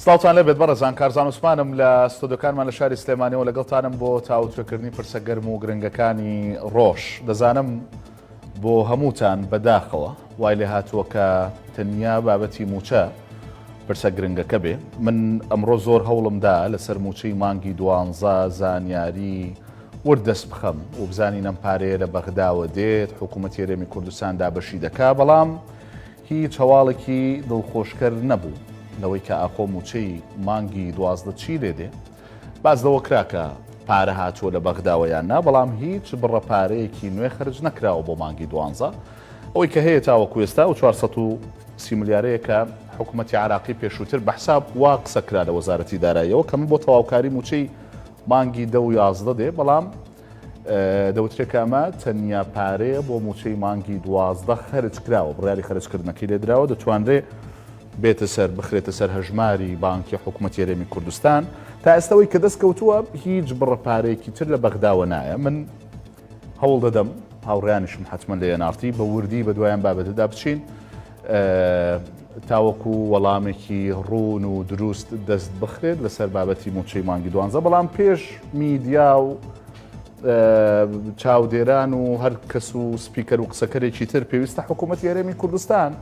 سڵاوتان لێبێت بەڕێزان، کارزان عوسمانم لە ستۆدیۆکانمان لە شاری سلێمانیەوە لەگەڵتانم بۆ تاوتوێکردنی پرسە گەرم و گرنگەکانی ڕۆژ. دەزانم بۆ هەمووتان بەداخەوە وای لێ هاتووە کە تەنیا بابەتی مووچە پرسە گرنگەکە بێ. من ئەمڕۆ زۆر هەوڵم دا لەسەر مووچەی مانگی دوانزە زانیاری ورد دەست بخەم و بزانین ئەم پارەیە لە بەغداوە دێت حکوومەتی هەرێمی کوردستان دابەشی دەکا، بەڵام هیچ هەواڵێکی دڵخۆشکەر نەبوو لەوەی کە ئاخۆ مووچەی مانگی 12 چی لێ دێ. باس لەوە کرا کە پارە هاتووە لە بەغداوە یان نا، بەڵام هیچ بڕە پارەیەکی نوێ خەرج نەکراوە بۆ مانگی دوانزە. ئەوەی کە هەیە تاوەکو ئێستا ئەو 430 ملیارەیە کە حکوومەتی عێراقی پێشووتر بە حساب وا قسە کرا لە وەزارەتی داراییەوە کە من بۆ تەواوکاری مووچەی مانگی دە و 11 دێ، بەڵام دەوترێ کە ئەمە تەنیا پارەیە بۆ مووچەی مانگی 12 خەرج کراوە، بڕیاری خەرجکردنەکەی لێ دراوە، دەتوانرێ بێتە سەر بخرێتە سەر هەژماری بانکی حکوومەتی هەرێمی کوردستان. تا ئێستا ئەوەی کە دەست کەوتووە هیچ بڕە پارەیەکی تر لە بەغداوە نایە. من هەوڵ دەدەم هاوڕێیانیشم حەتمەن لە NRT بە وردی بە دوایان بابەتەدا بچین تاوەکو وەڵامێکی ڕوون و دروست دەست بخرێت لەسەر بابەتی موچەی مانگی دوانزە بەڵام پێش میدیا و چاودێران و هەر کەس و سپیکەر و قسەکەرێکی تر پێویستە حکوومەتی هەرێمی کوردستان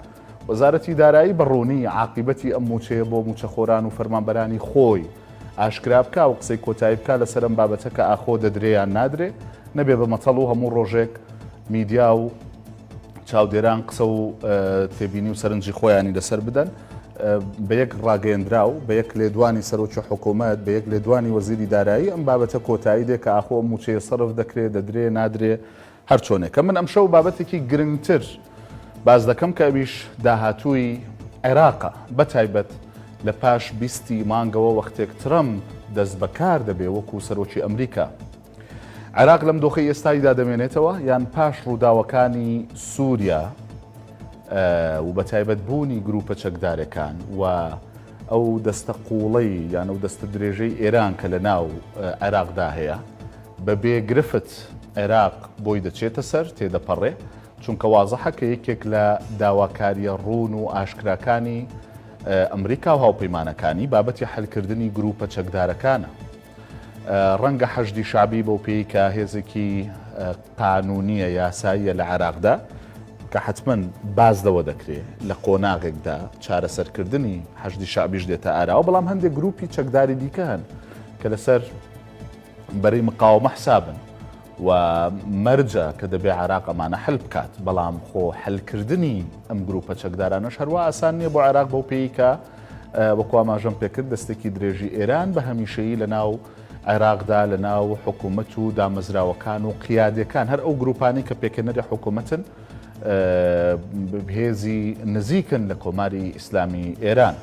وەزارەتی دارایی بە ڕوونی عاقیبەتی ئەم موچەیە بۆ موچەخۆران و فەرمانبەرانی خۆی ئاشکرا بکا و قسەی کۆتایی بکا لەسەر ئەم بابەتە کە ئاخۆ دەدرێ یان نادرێ، نەبێ بە مەتەڵ و هەموو ڕۆژێک میدیا و چاودێران قسە و تێبینی و سەرنجی خۆیانی لەسەر بدەن. بە یەک ڕاگەیەندراو، بە یەک لێدوانی سەرۆکی حکوومەت، بە یەک لێدوانی وەزیری دارایی ئەم بابەتە کۆتایی دێ کە ئاخۆ ئەم مووچەیە سەرف دەکرێ، دەدرێ، نادرێ، هەر چۆنێکە. من ئەمشەو بابەتێکی گرنگتر باس دەکەم کە ئەویش داهاتووی عێراقە، بە تایبەت لە پاش بیستی مانگەوە وەختێک ترەمپ دەست بە کار دەبێ وەکو سەرۆکی ئەمریکا. عێراق لەم دۆخەی ئێستایدا دەمێنێتەوە یان پاش ڕووداوەکانی سووریا و بە تایبەت بوونی گروپە چەکدارەکان و ئەو دەستە قووڵەی یان ئەو دەستە درێژەی ئێران کە لە ناو عێراقدا هەیە بە بێ گرفت عێراق بۆی دەچێتە سەر، تێدەپەڕێ، چونکە وازحە کە یەکێک لە داواکارییە ڕوون و ئاشکراکانی ئەمریکا و هاوپەیمانەکانی بابەتی حەلکردنی گرووپە چەکدارەکانە. ڕەنگە حەشدی شەعبی بەو پێی کە هێزێکی قانوونییە، یاساییە لە عێراقدا، کە حەتمەن باس لەوە دەکرێ لە قۆناغێکدا چارەسەرکردنی حەشدی شەعبیش دێتە ئاراوە، بەڵام هەندێک گرووپی چەکداری دیکە هەن کە لەسەر بەرەی مقاومە حسابن و مەرجە کە دەبێ عێراق ئەمانە حل بکات، بەڵام خۆ حلکردنی ئەم گروپە چەکدارانەش هەروا ئاسان نییە بۆ عێراق بەو پێی کە وەکو ئاماژەم پێکرد دەستێکی درێژی ئێران بە هەمیشەیی لە ناو عێراقدا لە ناو حکوومەت و دامەزراوەکان و قیادەکان هەر ئەو گروپانەی کە پێکهێنەری حکوومەتن هێزی نزیکن لە کۆماری ئیسلامی ئێران.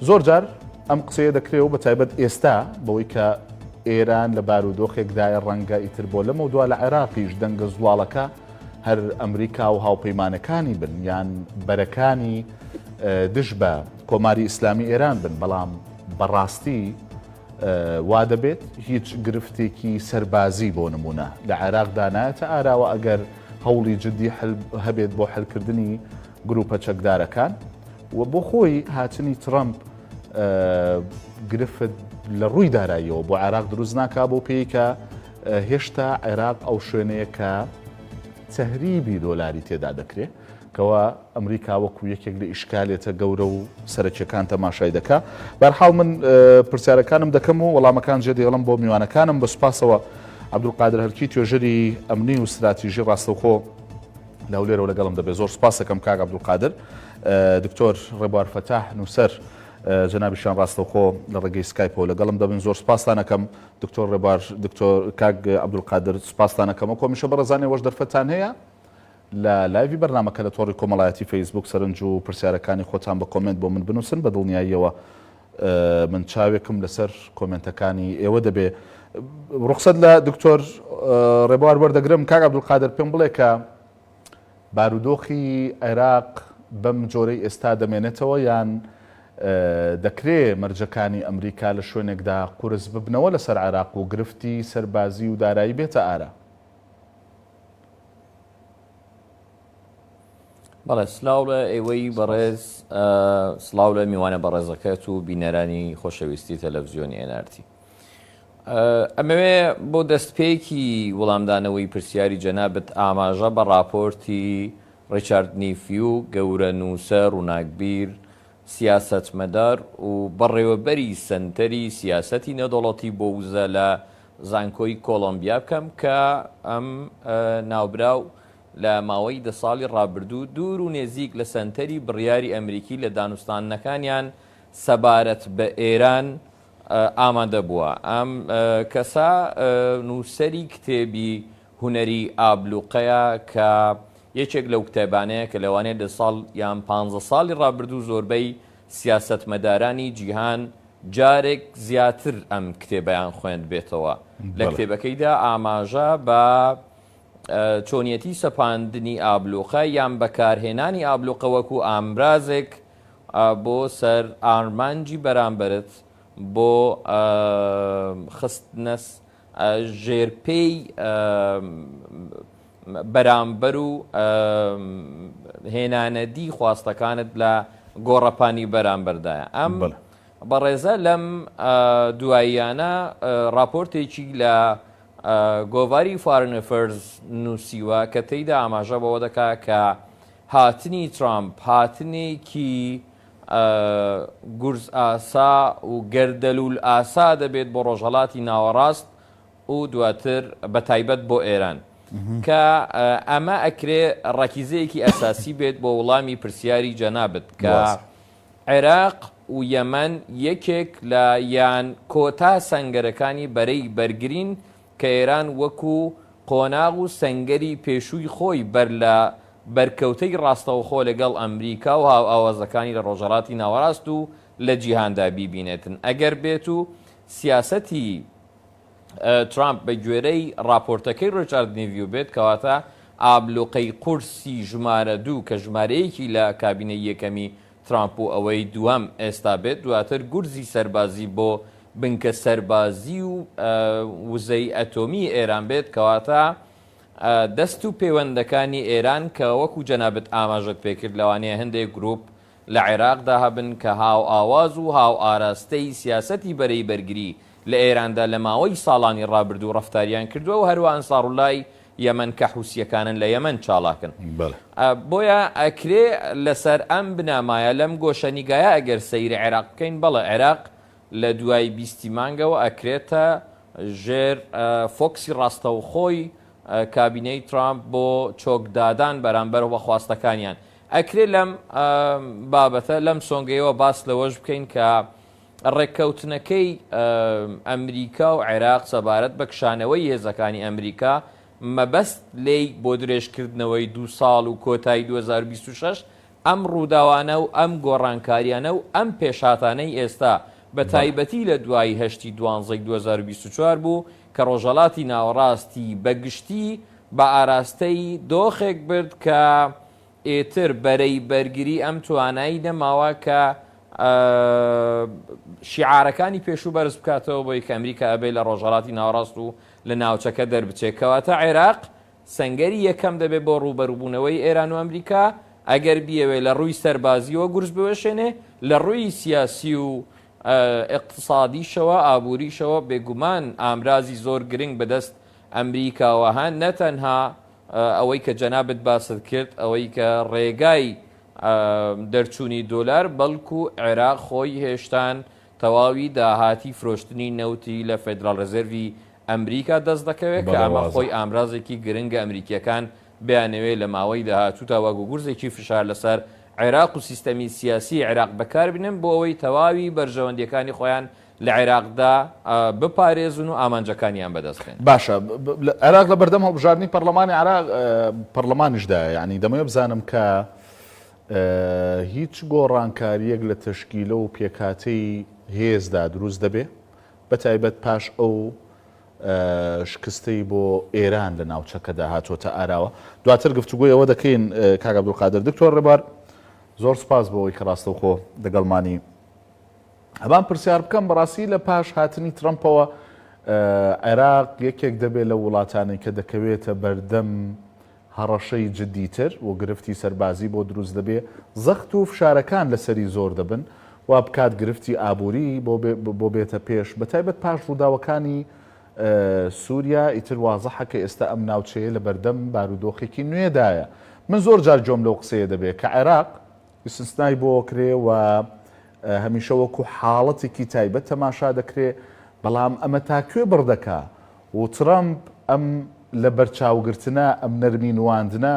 زۆر جار ئەم قسەیە دەکرێ و بەتایبەت ئێستا بەوەی کە ئێران لە بارودۆخێکدایە ڕەنگە ئیتر بۆ لەمەودوا لە عێراقیش دەنگە زوڵاڵەکە هەر ئەمریکا و هاوپەیمانەکانی بن یان بەرەکانی دژ بە کۆماری ئیسلامی ئێران بن، بەڵام بەڕاستی وا دەبێت هیچ گرفتێکی سەربازی بۆ نمونە لە عێراقدا نایەتە ئاراوە ئەگەر هەوڵی جدی هەبێت بۆ حلکردنی گروپە چەکدارەکان و بۆ خۆی هاتنی ترەمپ گرفت لە ڕووی داراییەوە بۆ عێراق دروست ناکا بۆ پێی کە هێشتا عێراق ئەو شوێنەیە کە تەهریبی دۆلاری تێدا دەکرێ کەوا ئەمریکا وەکو یەکێک لە ئیشکالێتە گەورە و سەرەکیەکان تەماشای دەکا. بەرحاڵ من پرسیارەکانم دەکەم و وەڵامەکان جێ دێڵم بۆ میوانەکانم. بە سوپاسەوە عەبدولقادر هەرکی توێژەری ئەمنی و ستراتیژی ڕاستەوخۆ لە هەولێرەوە لەگەڵم دەبێت. زۆر سوپاس دەکەم کاک عەبدولقادر. دکتۆر ڕێبوار فەتاح نووسەر جەنابیشیان ڕاستەوخۆ لە ڕێگەی سکایپەوە لەگەڵم دەبن. زۆر سوپاستان ئەکەم دکتۆر ڕێبوار، دکتۆر کاک عەبدولقادر سوپاستان ئەکەم. وەکو هەمیشە بەڕێزان ئێوەش دەرفەتتان هەیە لە لایڤی بەرنامەکە لە تۆڕی کۆمەڵایەتی فەیسبووک سەرنج و پرسیارەکانی خۆتان بە کۆمێنت بۆ من بنووسن، بە دڵنیاییەوە من چاوێکم لەسەر کۆمێنتەکانی ئێوە دەبێ. ڕوخسەت لە دکتۆر ڕێبوار وەردەگرم. کاک عەبدولقادر پێم بڵێ کە بارودۆخی عێراق بەم جۆرەی ئێستا دەمێنێتەوە یان دەکرێ مەرجەکانی ئەمریکا لە شوێنێکدا قورس ببنەوە لەسەر عێراق و گرفتی سەربازی و دارایی بێتە ئارا؟ بەڵێ سلااو لە ئێوەی بەڕێز سلااو لە میوانە بەڕێزەکەت و بینەرانی خۆشەویستی تەلەڤزیۆنی NRT. ئەمەوێ بۆ دەستپێکی وڵامدانەوەی پرسیاری جەنابت ئاماژە بە ڕاپۆرتی ڕیچارد نیفیو گەورە نووسەر، ڕووناکبیر، سیاسەتمەدار و بەڕێوەبەری سەنتەری سیاسەتی نێودەوڵەتی بۆ وزە لە زانکۆی کۆڵۆمبیا بکەم کە ئەم ناوبراو لە ماوەی دە ساڵی ڕابردوو دوور و نێزیک لە سەنتەری بڕیاری ئەمریکی لە دانوستاندنەکانیان سەبارەت بە ئێران ئامادە بووە. ئەم کەسە نووسەری کتێبی هونەری ئابلوقەیە کە یەکێک لەو کتێبانەیە کە لەوانەیە دە ساڵ یان پانزە ساڵی ڕابردوو زۆربەی سیاسەتمەدارانی جیهان جارێک زیاتر ئەم کتێبەیان خوێندبێتەوە. لە کتێبەکەیدا ئاماژە بە چۆنیەتی سەپاندنی ئابلوقە یان بەکارهێنانی ئابلوقە وەکو ئامرازێک بۆ سەر ئارمانجی بەرامبەرت بۆ خستنە ژێرپێی بەرامبەر و هێنانەدی خواستەکانت لە گۆڕەپانی بەرامبەردایە. ئەم بەڕێزە لەم دواییانە ڕاپۆرتێکی لە گۆڤاری Foreign Affairs نووسیوە کە تێیدا ئاماژە بەوە دەکا کە هاتنی ترامپ هاتنێکی گورزئاسا و گەردەلوول ئاسا دەبێت بۆ ڕۆژهەڵاتی ناوەڕاست و دواتر بە تایبەت بۆ ئێران کە ئەمە ئەکرێ ڕەکیزەیەکی ئەساسی بێت بۆ وڵامی پرسیاری جەنابت کە عێراق و یەمەن یەکێک لە یان کۆتا سەنگەرەکانی بەرەی بەرگرین کە ئێران وەکو قۆناغ و سەنگەری پێشووی خۆی بەر لە بەرکەوتەی ڕاستەوخۆ لەگەڵ ئەمریکا و هاوئاوازەکانی لە ڕۆژهەڵاتی ناوەڕاست و لە جیهاندا بیبینێتن ئەگەر بێت و سیاسەتی ترامپ بە گوێرەی ڕاپۆرتەکەی ڕیچارد نیڤیو بێت کەواتە ئابلوقەی قورسی ژمارە دوو کە ژمارەیەکی لە کابینەی یەکەمی ترامپ و ئەوەی دووەم ئێستا بێت دواتر گورزی سەربازی بۆ بنکە سەربازی و وزەی ئەتۆمی ئێران بێت کەواتە دەست و پەیوەندەکانی ئێران کە وەکو جەنابت ئاماژەت پێکرد لەوانەیە هەندێک گروپ لە عێراقدا هەبن کە هاوئاواز و هاوئاراستەی سیاسەتی بەرەی بەرگری لە ئێراندا لە ماوەی ساڵانی ڕابردوو ڕەفتاریان کردووە و هەروا ئەنساروڵای یەمەن کە حوسییەکانن لە یەمەن چالاکن. بۆیە ئەکرێ لەسەر ئەم بنامایە لەم گۆشەنیگایە ئەگەر سەیری عێراق بکەین بەڵێ عێراق لە دوای بیستی مانگەوە ئەکرێتە ژێر فۆکسی ڕاستەوخۆی کابینەی ترامپ بۆ چۆکدادان بەرامبەر بە خواستەکانیان. ئەکرێ لەم بابەتە لەم سۆنگەیەوە باس لەوەش بکەین کە ڕێککەوتنەکەی ئەمریکا و عێراق سەبارەت بە کشانەوەی هێزەکانی ئەمریکا مەبەست لێی بۆ درێژکردنەوەی دوو ساڵ و کۆتایی 2026 ئەم ڕووداوانە و ئەم گۆڕانکاریانە و ئەم پێشهاتانەی ئێستا بە تایبەتی لە دوای هەشتی دوانزەی 2024 بوو کە ڕۆژهەڵاتی ناوەڕاستی بە گشتی بە ئاراستەی دۆخێک برد کە ئیتر بەرەی بەرگری ئەم توانای نەماوە کە شیعارەکانی پێشوو بەرز بکاتەوە بۆی کە ئەمریکا ئەبێ لە ڕۆژهەڵاتی ناوەڕاست و لە ناوچەکە دەربچێت کەواتە عێراق سەنگەری یەکەم دەبێت بۆ ڕووبەروبوونەوەی ئێران و ئەمریکا ئەگەر بیەوێ لە ڕووی سەربازیەوە گورز بوەشێنێ لە ڕووی سیاسی و ئیقتسادیشەوە ئابووریشەوە بێگومان ئامرازی زۆر گرنگ بەدەست ئەمریکاوە هەن نەتەنها ئەوەی کە جەنابت باست کرد ئەوەی کە ڕێگای دەرچوونی دۆلار بەڵکو عێراق خۆی هێشتان تەواوی داهاتی فرۆشتنی نەوتی لە Federal Reserve ی ئەمریکا دەست دەکەوێت کە ئەمە خۆی ئامرازێکی گرنگە ئەمریکیەکان بیانەوێت لە ماوەی داهاتوودا وەکو گورزێکی فشار لەسەر عێراق و سیستەمی سیاسی عێراق بەکاربینن بۆ ئەوەی تەواوی بەرژەوەندیەکانی خۆیان لە عێراقدا بپارێزن و ئامانجەکانیان بەدەست بێنن. باشە عێراق لە بەردەم هەڵبژاردنی پەرلەمانی عێراق پەرلەمانیشدایە یعنی دەمەوێت بزانم کە هیچ گۆڕانکارییەک لە تەشکیلە و پێکهاتەی هێزدا دروست دەبێ بە تایبەت پاش ئەو شکستەی بۆ ئێران لە ناوچەکەدا هاتۆتە ئاراوە دواتر گفتوگۆی ئەوە دەکەین کاک عەبدولقادر دکتۆر ڕێبار زۆر سوپاس بۆ ئەوەی کە ڕاستەوخۆ لەگەڵمانی ئەبام پرسیار بکەم بەڕاستی لە پاش هاتنی ترەمپەوە عێراق یەکێک دەبێت لە وڵاتانی کە دەکەوێتە بەردەم هەڕەشەی جدیتر و گرفتی سەربازی بۆ دروست دەبێ، زەخت و فشارەکان لەسەری زۆر دەبن، وا بکات گرفتی ئابووری بۆ بێتە پێش، بەتایبەت پاش ڕووداوەکانی سووریا، ئیتر وازحە کە ئێستا ئەم ناوچەیە لەبەردەم بارودۆخێکی نوێدایە. من زۆر جار گوێم لەو قسەیە دەبێ کە عێراق ئیستسنای بۆ کرێ و هەمیشە وەکو حاڵەتێکی تایبەت تەماشا دەکرێ، بەڵام ئەمە تا کوێ بڕ دەکا و ترەمپ ئەم لەبەرچاوگرتنە، ئەم نەرمی نواندنە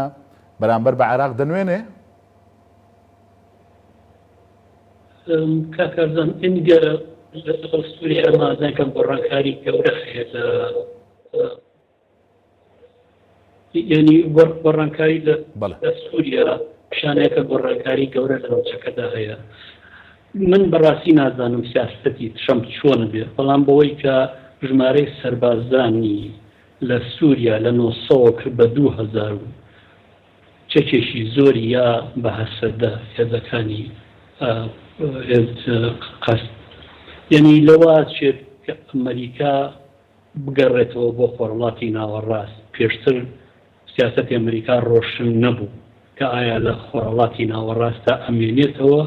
بەرامبەر بە عێراق دەنوێنێ؟ کاک کارزان، ئێمە دیارە لەگەڵ سووریا ئەمە ئازان کە گۆڕانکاری گەورە هەیە لە یعنی گۆڕانکاری لە سووریا پیشانەیەکە گۆڕانکاری گەورە لە ناوچەکەدا هەیە. من بەڕاستی نازانم سیاسەتی ترەمپ چۆن بێ، بەڵام بەوەی کە ژمارەی سەربازانی لە سووریا لە 900 کرد بە 2000 و چەکێکی زۆری یا بە هەسەدە هێزەکانی قەست یعنی لەوە چێت کە ئەمریکا بگەڕێتەوە بۆ خۆرهەڵاتی ناوەڕاست، پێشتر سیاسەتی ئەمریکا ڕۆشن نەبوو کە ئایا لە خۆرهەڵاتی ناوەڕاستدا ئەمێنێتەوە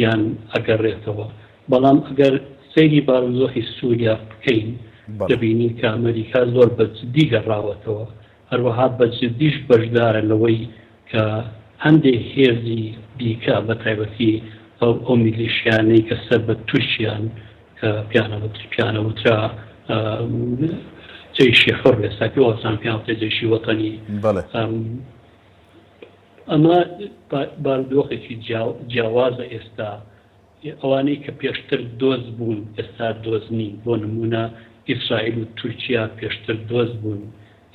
یان ئەگەڕێتەوە، بەڵام ئەگەر سەیری بارودۆخی سوریا بکەین دەبینین کە ئەمریکا زۆر بە جدی گەڕاوەتەوە، هەروەها بە جدیش بەشدارە لەوەی کە هەندێک هێزی دیکە بە تایبەتی ئەو میلیشیانەی کە سەر بە تورکیان کە پیانە وترا جەیشی حوڕ ئێستا پێ وابزانم پێیان وترێ جەیشی وەتەنی. ئەمە بارودۆخێکی جیاوازە ئێستا ئەوانەی کە پێشتر دۆست بوون ئێستا دۆست نین، بۆ نموونە ئیسرائیل و تورکیا پێشتر دۆست بوون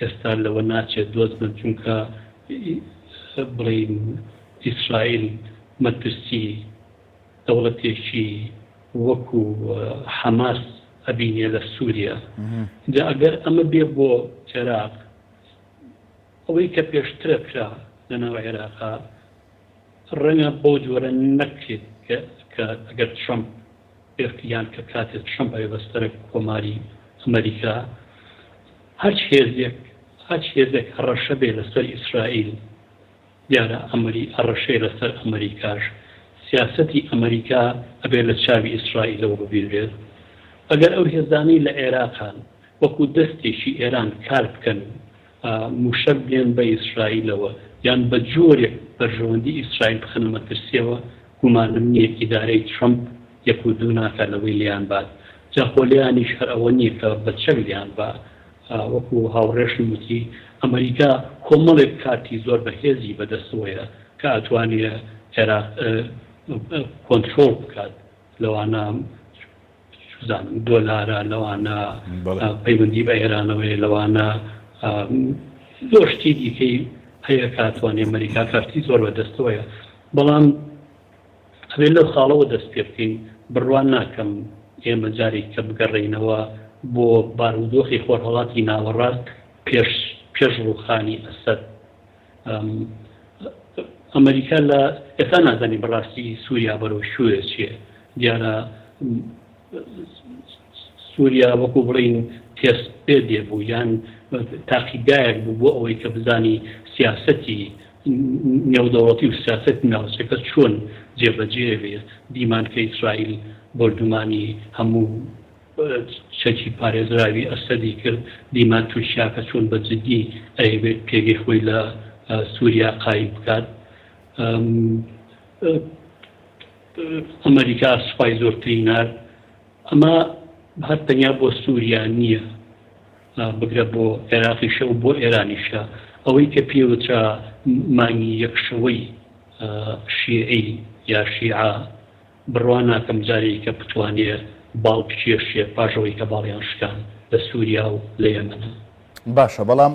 ئێستا لەوە ناچێت دۆست بن، چونکە بڵێین ئیسرائیل مەترسی دەوڵەتێکی وەکو حەماس ئەبینێ لە سووریا. جا ئەگەر ئەمە بێ بۆ عێراق، ئەوەی کە پێشترە کرا لەناو عێراقا ڕەنگە بەو جۆرە نەکرێت کە ئەگەر ترەمپ بێت یان کە کاتێ ترەمپ ئەبێ بە سەرەک کۆماری ئەمریکا هەرچ هێزێک هەرچ هێزێک هەڕەشە بێ لەسەر ئیسرائیل دیارە ئەمری هەڕەشەیە لەسەر ئەمریکاش سیاسەتی ئەمریکا ئەبێ لە چاوی ئیسرائیلەوە ببینرێت ئەگەر ئەو هێزانەی لە عێراقان وەکو دەستێکی ئێران کار بکەن و موشەک بێن بە ئیسرائیلەوە یان بە جۆرێک بەرژەوەندی ئیسرائیل بخەنە مەترسیەوە، گومانم نییە ئیدارەی ترەمپ یەک و دوو ناکات لەوەی لێیان بات. جا خۆ لێیانیش هەر ئەوە نییە کە بە چەک لێیان با، وەکو هاوڕێشم وتی ئەمەریکا کۆمەڵێک کارتی زۆر بەهێزی بەدەستەوەیە کە ئەتوانێ عێراق کۆنترۆڵ بکات، لەوانە چوزانم دۆلارە، لەوانە پەیوەندی بە ئێرانەوەیە، لەوانە زۆر شتی دیکەی هەیە کە ئەتوانێ ئەمەریکا کارتی زۆر بەدەستەوەیە. بەڵام ئەبێ لەو خاڵەوە دەست پێ بکەین، بڕوا ناکەم ئێمە جارێک کە بگەڕێینەوە بۆ بارودۆخی خۆرهەڵاتی ناوەڕاست پێش پێش ڕووخانی ئەسەد. ئەمریکا لە ئێستا نازانین بەڕاستی سووریا بەرەو کوێ چیە. دیارە سووریا وەکو بڵین تێست پێ دێ بوو یان تاقیگایەک بوو بۆ ئەوەی کە بزانی سیاسەتی نێودەوڵەتی و سیاسەتی ناوچەکە چۆن جێبەجێ بێ. دیمان کە ئیسرائیل بۆردومانی هەموو چەکی پارێزراوی ئەسەدی کرد، دیمان تورکیا کە چۆن بە جدی ئەیەوێت پێگەی خۆی لە سوریا قایم بکات. ئەمەریکا سوپای زۆرتری نارد. ئەمە هەر تەنیا بۆ سوریا نییە، بگرە بۆ عێراقیشە و بۆ ئێرانیشە. ئەوەی کە پێوترا مانگی یەک شەوەی شیعی یا شیعە بڕوا ناکەم جارێکە بتوانێ باڵ بکێشێ پاش ئەوەی کە باڵیان شکان لە سوریا و لە یەمەنا. باشە بەڵام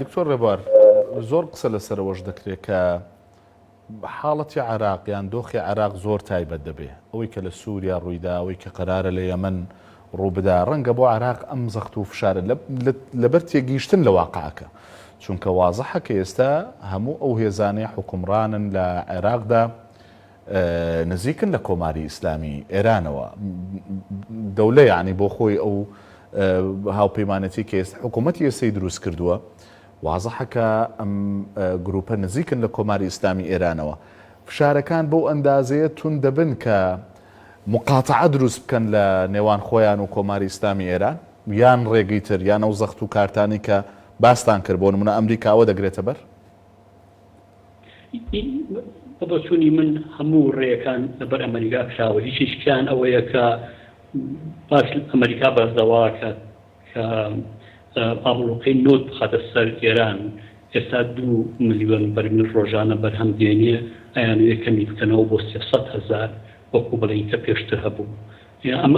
دکتۆر ڕێبوار زۆر قسە لەسەر ئەوەش دەکرێت کە حاڵەتی عێراق یان دۆخی عێراق زۆر تایبەت دەبێ ئەوەی کە لە سووریا ڕوویدا ئەوەی کە قەرارە لە یەمەن ڕووبدا ڕەنگە بۆ عێراق ئەم زەخت و فشارە لەبەر تێگەیشتن لە واقعەکە چونکە وازحە کە ئێستا هەموو ئەو هێزانەی حوکمڕانن لە عێراقدا نزیکن لە کۆماری ئیسلامی ئێرانەوە دەولە یعنی بۆ خۆی ئەو هاوپەیمانەتی کە ئێستا حکوومەتی ئێستەی دروست کردووە. وازحە کە ئەم گروپە نزیکن لە کۆماری ئیسلامی ئێرانەوە. فشارەکان بەو ئەندازەیە توند دەبن کە موقاتەعە دروست بکەن لە نێوان خۆیان و کۆماری ئیسلامی ئێران یان ڕێگەی تر یان ئەو زەخت و کارتانەی کە باستان کرد بۆ نمونە ئەمریکا ئەوە دەگرێتە بەر؟ بە بۆچوونی من هەموو ڕێیەکان لەبەر ئەمریکا کراوە یەکێکیان ئەوەیە کە باش ئەمریکا بەردەوا کە کە ئابڵوقەی نەوت بخاتە سەر ئێران، ئێستا دوو ملیۆن بەرمیل ڕۆژانە بەرهەم دێنێ، ئەیانەوێ کەمی بکەنەوە بۆ 300 هەزار وەکو بڵێین کە پێشتر هەبوو.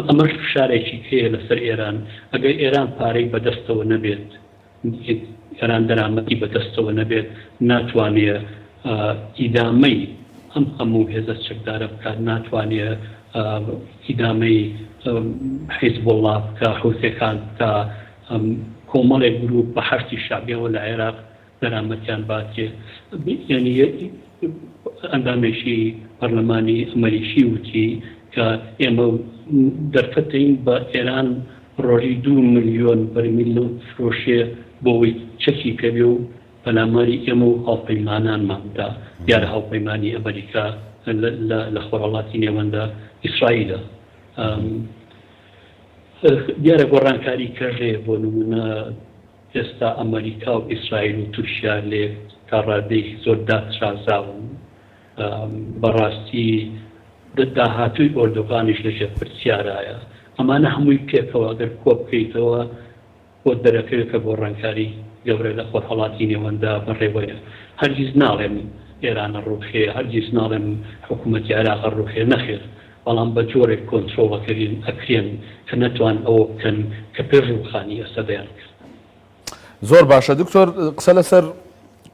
ئەمەش فشارێکی هەیە لەسەر ئێران، ئەگەر ئێران پارەی بەدەستەوە نەبێت، ئێران دەرامەتی بەدەستەوە نەبێت، ناتوانێ ئیدامەی ئەم هەموو هێزە چەکدارە بکات، ناتوانێ ئیدامەی حیزبوڵڵا بکا، حوسیەکان بکا، کۆمەڵێک گروپ بە حەشدی شەعبیەوە لە عێراق دەرامەتیان باتێ. یانی ئەندامێکی پەرلەمانی ئەمەریکی وتی کە ئێمە دەرفەت دەین بە ئێران ڕۆژی دوو ملیۆن بەرمیل نەوت بفرۆشێ بۆ ئەوەی چەکی پێ بێ و پەلاماری ئێمە و هاوپەیمانانمان بدا، دیارە هاوپەیمانی ئەمەریکا لە خۆرهەڵاتی نێوەندە ئیسرائیلە. دیارە گۆڕانکاری کەش هەیە، بۆ نموونە ئێستا ئەمەریکا و ئیسرائیل و تورکیا لەیەک تا ڕادەیەکی زۆر داترازاون. بەڕاستی داهاتووی ئۆردوغانیش لەژێر پرسیارایە. ئەمانە هەمووی پێکەوە ئەگەر کۆبکەیتەوە بۆت دەرەکەوێت کە گۆڕانکاری گەورە لە خۆرهەڵاتی نێوەندا بەڕێوەیە. هەرگیز ناڵێم ئێران ئەڕوخێ، هەرگیز ناڵێم حکوومەتی عێراق ئەڕوخێ، نەخێر، بەڵام بە جۆرێک کۆنترۆڵ ئەکرین ئەکرێن کە نەتوان ئەوە بکەن کە پێش ڕووخانی ئەسەدیان کرد. زۆر باشە دکتۆر قسە لەسەر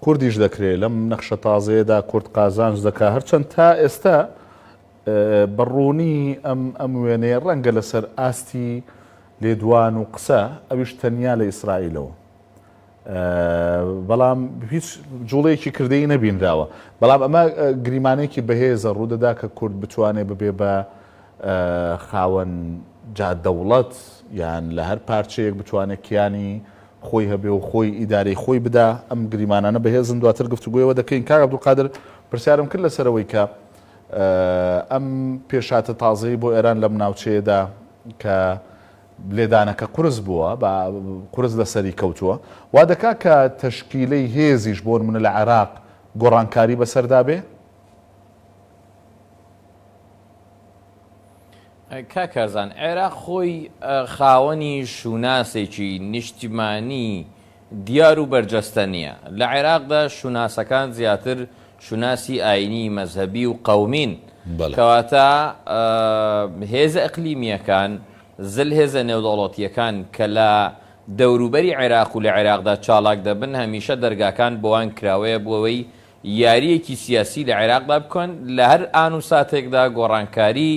کوردیش دەکرێ لەم نەخشە تازەیەدا کورد قازانج دەکا هەرچەند تا ئێستا بە ڕوونی ئەم ئەم وێنەیە ڕەنگە لەسەر ئاستی لێدوان و قسە ئەویش تەنیا لە ئیسرائیلەوە بەڵام هیچ جوڵەیەکی کردەی نەبینراوە بەڵام ئەمە گریمانێکی بەهێزە ڕوودەدا کە کورد بتوانێت ببێ بە خاوەن جا دەوڵەت یان لە هەر پارچەیەک بتوانێت کیانی خۆی هەبێ و خۆی ئیدارەی خۆی بدا ئەم گریمانانە بەهێزن دواتر گفتوگۆیەوە دەکەین کاک عەبدولقادر پرسیارم کرد لەسەرەوەی کە ئەم پێشهاتە تازەی بۆ ئێران لەم ناوچەیەدا کە لێدانەکە قورس بووە بە قورس لەسەری کەوتووە وا دەکا کە تەشکیلەی هێزیش بۆ نمونە لە عێراق گۆڕانکاری بەسەردا بێ؟ کاک کارزان، عێراق خۆی خاوەنی شوناسێکی نیشتیمانی دیار و بەرجەستە نییە. لە عێراقدا شوناسەکان زیاتر شوناسی ئایینی، مەزهەبی و قەومین. کەواتە هێزە ئیقلیمییەکان، زلهێزە نێودەوڵەتییەکان کە لە دەوروبەری عێراق و لە عێراقدا چالاک دەبن، هەمیشە دەرگاکان بۆوان کراوەیە بۆ ئەوەی یارییەکی سیاسی لە عێراقدا بکەن، لە هەر ئان و ساتێکدا گۆڕانکاری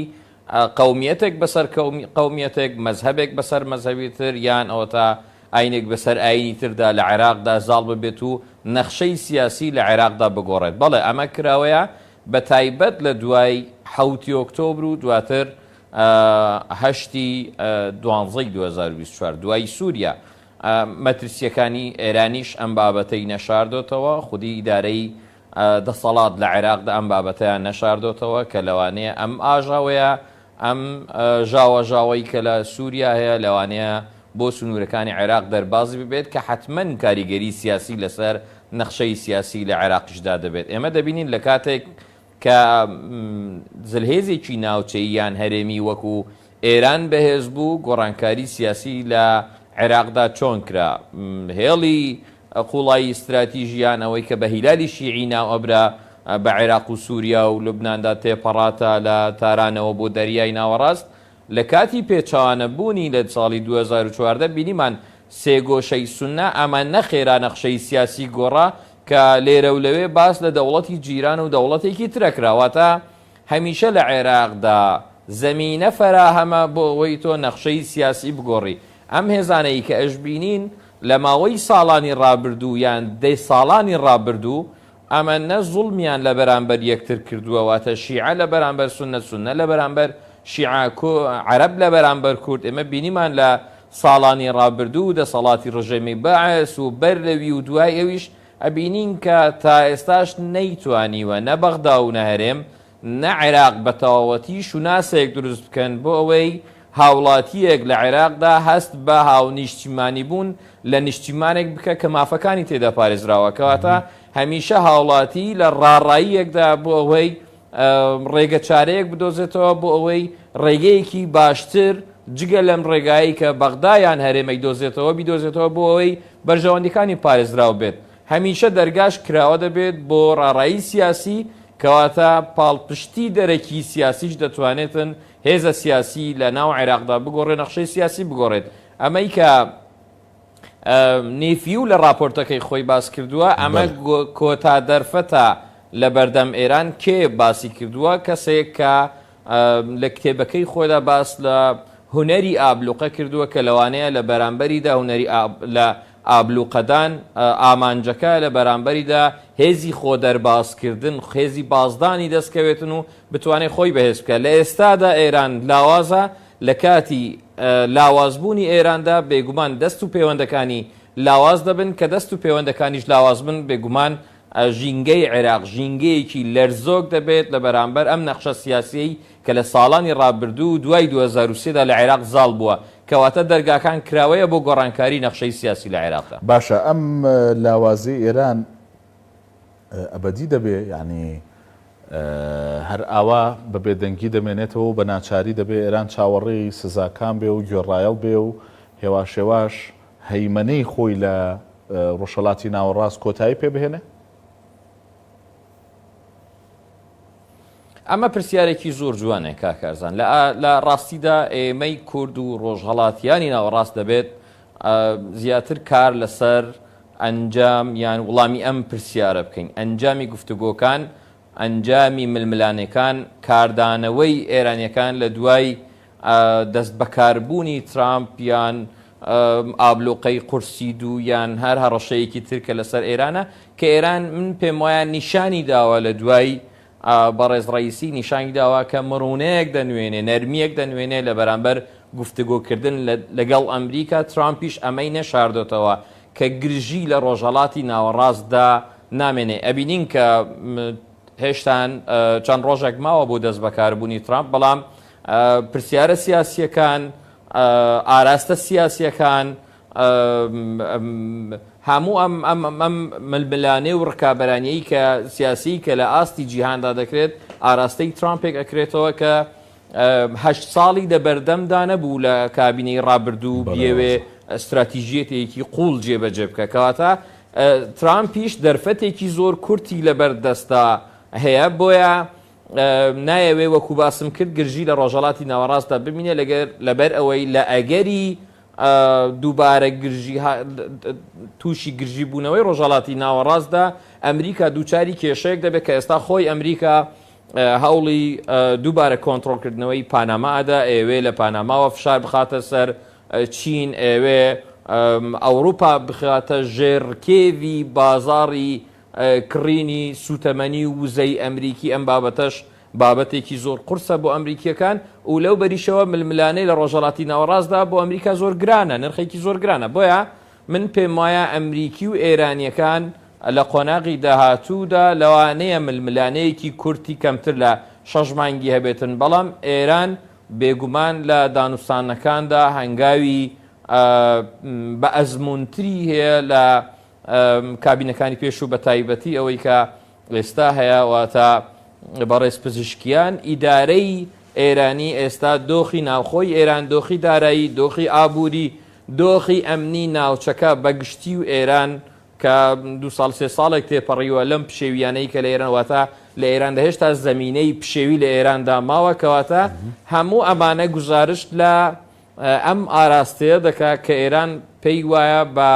قەومیەتێک بەسەر قەومیەتێک، مەزهەبێک بەسەر مەزهەبی تر یان ئەوەتا ئاینێک بەسەر ئاینی تردا لە عێراقدا زاڵ ببێت و نەخشەی سیاسی لە عێراقدا بگۆڕێت. بەڵێ ئەمە کراوەیە بە تایبەت لە دوای حەوتی ئۆکتۆبر و دواتر هەشتی دوانزەی 2024 دوای سووریا مەترسییەکانی ئێرانیش ئەم بابەتەی نەشاردۆتەوە، خودی ئیدارەی دەسەڵات لە عێراقدا ئەم بابەتەیان نەشاردۆتەوە کە لەوانەیە ئەم ئاژاوەیە، ئەم ژاوەژاوەی کە لە سووریا هەیە لەوانەیە بۆ سنوورەکانی عێراق دەربازی ببێت کە حەتمەن کاریگەری سیاسی لەسەر نەخشەی سیاسی لە عێراقیشدا دەبێت. ئێمە دەبینین لە کاتێک کە زلهێزێکی ناوچەیی یان هەرێمی وەکو ئێران بەهێز بوو، گۆڕانکاری سیاسی لە عێراقدا چۆن کرا؟ هێڵی قوڵایی ستراتیژی یان ئەوەی کە بە هیلالی شیعی ناو ئەبرا بە عێراق و سوریا و لوبناندا تێپەڕا تا لە تارانەوە بۆ دەریای ناوەڕاست، لە کاتی پێچەوانە بوونی لە ساڵی 2014 بینیمان سێگۆشەی سوننە ئەمە نە خێرا نەخشەی سیاسی گۆڕا کە لێرە و لەوێ باس لە دەوڵەتی جیران و دەوڵەتێکی ترە کرا واتە هەمیشە لە عێراقدا زەمینە فەراهەمە بۆ ئەوەی تۆ نەخشەی سیاسی بگۆڕی. ئەم هێزانەی کە ئەشبینین لە ماوەی ساڵانی ڕابردوو یان دە ساڵانی ڕابردوو ئەمەنە زوڵمیان لە بەرامبەر یەکتر کردووە واتە شیعە لە بەرامبەر سوننە، سوننە لە بەرامبەر شیعە، عەرەب لە بەرامبەر کورد، ئێمە بینیمان لە ساڵانی ڕابردوو و دەسەڵاتی ڕژێمی بەعس و بەر لەوی و دوای ئەویش ئەبینین کە تا ئێستاش نەیتوانیوە نە بەغدا و نە هەرێم نە عێراق بە تەواوەتی شوناسێک دروست بکەن بۆ ئەوەی هاوڵاتییەک لە عێراقدا هەست بە هاونیشتیمانیبوون لە نیشتیمانێک بکە کە مافەکانی تێدا پارێزراوە. کەواتە هەمیشە هاوڵاتی لە ڕاڕاییەکدا بۆ ئەوەی ڕێگە چارەیەک بدۆزێتەوە بۆ ئەوەی ڕێگەیەکی باشتر جگە لەم ڕێگایەی کە بەغدا یان هەرێمێک دۆزێتەوە بیدۆزێتەوە بۆ ئەوەی بەرژەوەندیەکانی پارێزراو بێت. هەمیشە دەرگاش کراوە دەبێت بۆ ڕاڕایی سیاسی، کەواتە پاڵپشتی دەرەکی سیاسیش دەتوانێتن هێزە سیاسی لە ناو عێراقدا بگۆڕێ نەخشەی سیاسی بگۆڕێت. ئەمەی کە نیفیو لە ڕاپۆرتەکەی خۆی باس کردووە ئەمە کۆتا دەرفەتە لە بەردەم ئێران کێ باسی کردووە کەسێک کە لە کتێبەکەی خۆیدا باس لە هونەری ئابلوقە کردووە کە لەوانەیە لە بەرامبەریدا هونەری لە ئابلوقەدان ئامانجەکە لە بەرامبەریدا هێزی خۆدەربازکردن هێزی بازدانی دەستکەوێتن و بتوانێت خۆی بەهێز بکات لە ئێستادا ئێران لاوازە لە کاتی لاوازبوونی ئێراندا بێگومان دەست و پێوەندەکانی لاواز دەبن کە دەست و پێوەندەکانیش لاواز بن بێگومان ژینگەی عێراق ژینگەیەکی لەرزۆک دەبێت لە بەرامبەر ئەم نەخشە سیاسیەی کە لە ساڵانی ڕابردوو و دوای 2003 دا لە عێراق زاڵ بووە، کەواتە دەرگاکان کراوەیە بۆ گۆڕانکاری نەخشەی سیاسی لە عێراقدا. باشە ئەم لاوازیەی ئێران ئەبەدی دەبێ یانی هەر ئاوا بە بێدەنگی دەمێنێتەوە و بە ناچاری دەبێ ئێران چاوەڕێی سزاکان بێ و گوێڕایەڵ بێ و هێواش هێواش هەیمەنەی خۆی لە ڕۆژهەڵاتی ناوەڕاست کۆتایی پێ بهێنێ؟ ئەمە پرسیارێکی زۆر جوانە کاک کارزان. لە ڕاستیدا ئێمەی کورد و ڕۆژهەڵاتیانی ناوەڕاست دەبێت زیاتر کار لەسەر ئەنجام یان وڵامی ئەم پرسیارە بکەین. ئەنجامی گفتوگۆکان، ئەنجامی ململانێکان، کاردانەوەی ئێرانیەکان لە دوای دەستبەکاربوونی ترامپ یان ئابلوقەی قورسی دوو یان هەر هەڕەشەیەکی تر کە لەسەر ئێرانە کە ئێران من پێم وایە نیشانی داوە لە دوای بەڕێز ڕەئیسی نیشانی داوە کە مڕونەیەک دەنوێنێ نەرمییەک دەنوێنێ لە بەرامبەر گفتگۆکردن لەگەڵ ئەمریکا ترامپیش ئەمەی نەشاردۆتەوە کە گرژی لە ڕۆژهەڵاتی ناوەڕاستدا نامێنێ ئەبینین کە هێشتان چەند ڕۆژێک ماوە بۆ دەستبەکاربوونی ترامپ بەڵام پرسیارە سیاسییەکان، ئاراستە سیاسییەکان، هەموو ئەم ئەم ئەم ململانێ و ڕکابەرانیی کە سیاسی کە لە ئاستی جیهاندا دەکرێت ئاراستەی ترامپێک ئەکرێتەوە کە هەشت ساڵی لە بەردەمدا نەبوو لە کابینەی ڕابردوو بیەوێ استراتیژیەتێکی قوڵ جێبەجێ بکە کەواتە ترامپیش دەرفەتێکی زۆر کورتی لەبەر دەستا هەیە بۆیە نایەوێ وەکو باسم کرد گرژی لە ڕۆژهەڵاتی ناوەڕاستدا بمینێ لەگەر لەبەر ئەوەی لە ئەگەری دووبارە گرژی تووشی گرژی بوونەوەی ڕۆژهەڵاتی ناوەڕاستدا ئەمریکا دووچاری کێشەیەک دەبێت کە ئێستا خۆی ئەمریکا هەوڵی دووبارە کۆنتترۆلکردنەوەی پاناما ئەدا ئەوێ لە پاناماوە فشار بخاتە سەر چین ئەوێ ئەوروپا بخاتە ژێر ڕکێوی بازاڕی کڕینی سووتەمەنی و وزەی ئەمریکی، ئەم بابەتەش بابەتێکی زۆر قورسە بۆ ئەمریکییەکان و لەو بەریشەوە ململانێ لە ڕۆژهەڵاتی ناوەڕاستدا بۆ ئەمریکا زۆر گرانە، نرخێکی زۆر گرانە. بۆیە من پێموایە ئەمریکی و ئێرانییەکان لە قۆناغی داهاتوودا لەوانەیە ململانێیەکی کورتی کەمتر لە شەش مانگی هەبێتن، بەڵام ئێران بێگومان لە دانوستانەکاندا هەنگاوی بە ئەزموونتری هەیە لە کابینەکانی پێشوو بە تایبەتی ئەوەی کە ئێستا هەیە واتە بەڕێز پزیشکیان ئیدارەی ئێرانی ئێستا دۆخی ناوخۆی ئێران دۆخی دارایی دۆخی ئابووری دۆخی ئەمنی ناوچەکە بەگشتی و ئێران کە دو ساڵ سێ ساڵێک تێپەڕیوە لەم پشێویانەی کە لە ئێران واتە لە ئێراندا هێشتا زمینەی پشێوی لە ئێراندا ماوە کەواتە هەموو ئەمانە گوزارشت لە ئەم ئاراستەیە دەکا کە ئێران پێی وایە بە